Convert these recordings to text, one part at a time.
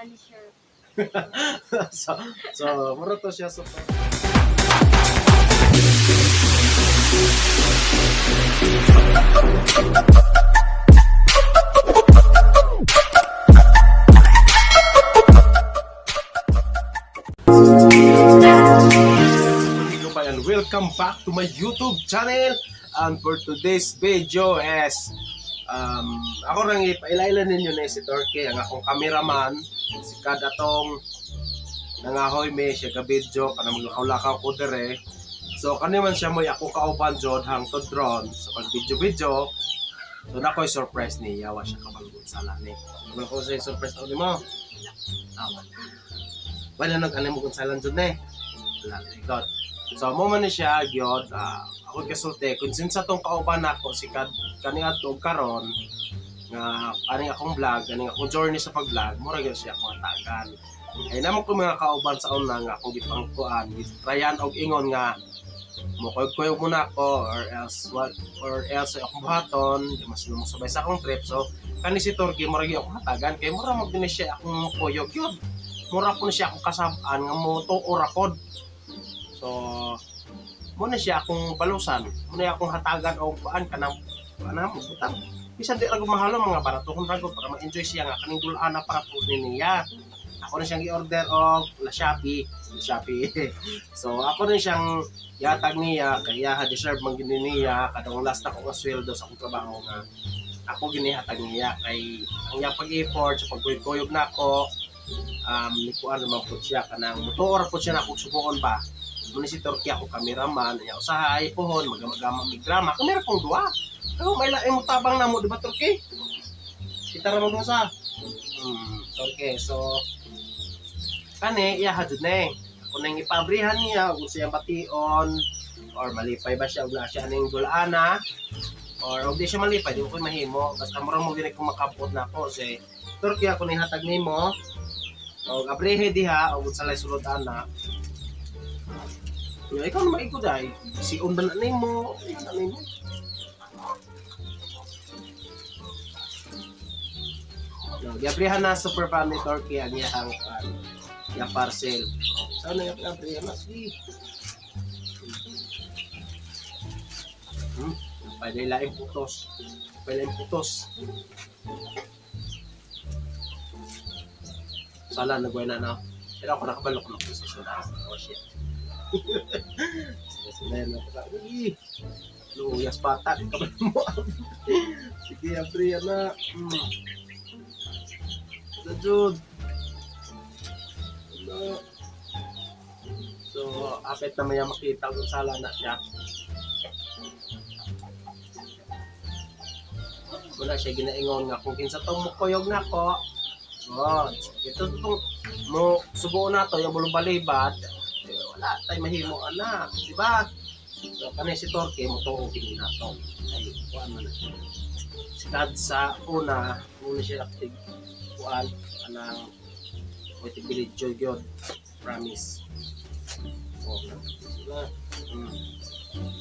Ani sure. So mura to siya super. And welcome back to my YouTube channel. And for today's video is ako rang ipailailan ninyo na si Torque, ang akong cameraman, si kad atong nangahoy me siya ka video kanang maglakaw-lakaw ko dire. So kani man siya mo'y akong kauban jud hangtod ron sa pag video video. So nakoy surprise niya, wa siya kabalgon sala ni. Wala ko sa surprise ako nimo. Ah, wala. Wala nag anay mo kung salan jud ni. Wala, God. So mo man ni siya gyud, ako kasulti kung sinsa tong kauban nako si kad kani adto og karon nga kaning akong vlog, kaning akong journey sa pag-vlog, mura gyud siya akong hatagan. Ay namo ko mga kauban sa una nga akong gipangkuan, gitrayan og ingon nga mukuyog-kuyog muna ako or else what or else ay akong buhaton, di mas mo sabay sa akong trip. So kani si Torgy mura gyud akong hatagan kay mura mo gyud ni siya akong kuyog gyud. Mura po ni siya akong kasab-an nga mo tuo ra pod. So mo na siya akong balusan, mo na akong hatagan og kuan kanang kuan mo butang. Bisan di ra gud mahalo, mga baratuhon ra gud para ma-enjoy siya nga kaning dulaan na para po ni niya. Ako na siyang gi-order og la Shopee, la Shopee. So ako na siyang yatag niya kay iya deserve man gini niya kadong last na ko nga sweldo sa akong trabaho nga ako ginihatag niya kay ang iyang pag-effort sa pagkuyog-kuyog nako, ni kuan naman po siya kanang mutuor po siya na akong subuon ba. Muna si Turkey ako cameraman niya usahay pohon magamagama mig drama kamera kong duha pero may lain mo tabang namo, di ba, Turkey? Kita ra mo sa Turkey. So kani iya jud ne ako nang ipabrihan niya kung siyang bation or malipay ba siya og naa siya aning dulana or og di siya malipay, di ko mahimo basta mura mo gini kung makabot na ako si Turkey. Ako ning hatag nimo og abrihe diha og unsa lay sulod ana. Ya, ikaw naman ikaw dahil. Si undan na nimo, ano nimo. No, giabrihan na super family Turkey ang iyang iyang parcel. Saan na yung abrihan na? Sige. Pwede laing putos. Pwede laing putos. Sala, nagway na na. Pero ako nakabalok na ko sa sunod. Oh shit. Sige, na. Uy! Luyas bata, kabalo mo. Sige, abri na. Jud. Ano? So, apit na maya makita kung sala na siya. Wala siya ginaingon nga kung kinsa tong mukuyog nako. Oh, ito tong mo subuon nato yung bulong balibad. Eh, wala tay mahimo ana, di ba? So kani si Torque mo tuo kini nato. Ay kuan man na siya. Si Tad sa una, una siya active kuan anang with village gyud. Promise. Oh, sila.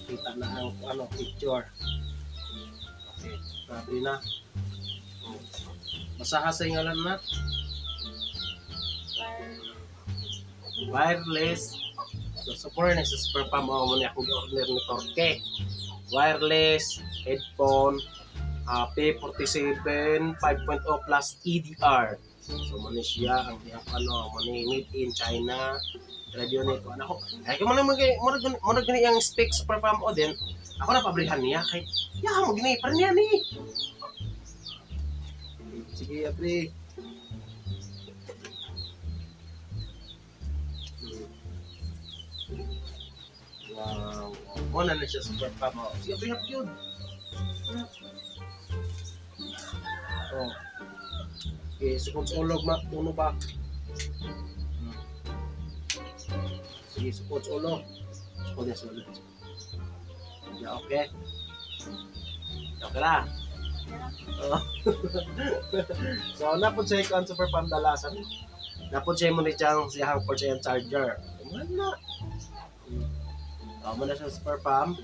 Kita na ang ano picture. Okay, grabe na. Oh. Basaha sa ngalan na. Wireless. So, super na sa super pa mo mo niya akong order ni Torque. Wireless headphone, P47 5.0 plus EDR. So mo ni siya ang iyang ano mo ni made in China. Radio nito ano ko. Ay kung mo mo mo mo gani ang specs super pa mo din. Ako na pabrihan niya kay ya mo gini pa niya ni. Sige, apre. Wow. Mo na na siya super pa mo. Sige, apre, hap yun. Oh. Okay, sukod sa ulog ma, uno ba? Sige, sukod sa ulo. Sukod na sa ulo. Yeah, okay. Okay ra. Oh. So, napod siya ikaw ang super pandalasan. Napod siya mo ni Chang siyang port siya charger. Wala. Oh, mo na siya super pam.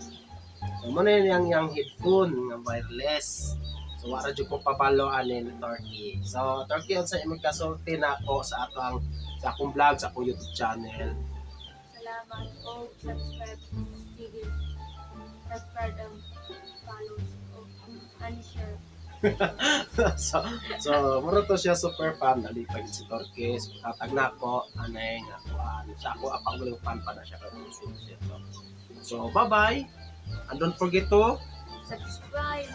So, mo na yung headphone nga wireless. So wala jud ko pabalo ani ni Turkey. So Turkey, unsa imong kasulti nako sa ato ang sa akong vlog, sa akong YouTube channel? Salamat o subscribe. Sige. Subscribe and follow o and share. So mura to siya super fan alipag si Turkey. So tatag nako anay nga kuan. Sa ako apang fan pa na siya kay siya. So bye-bye. And don't forget to Subscribe.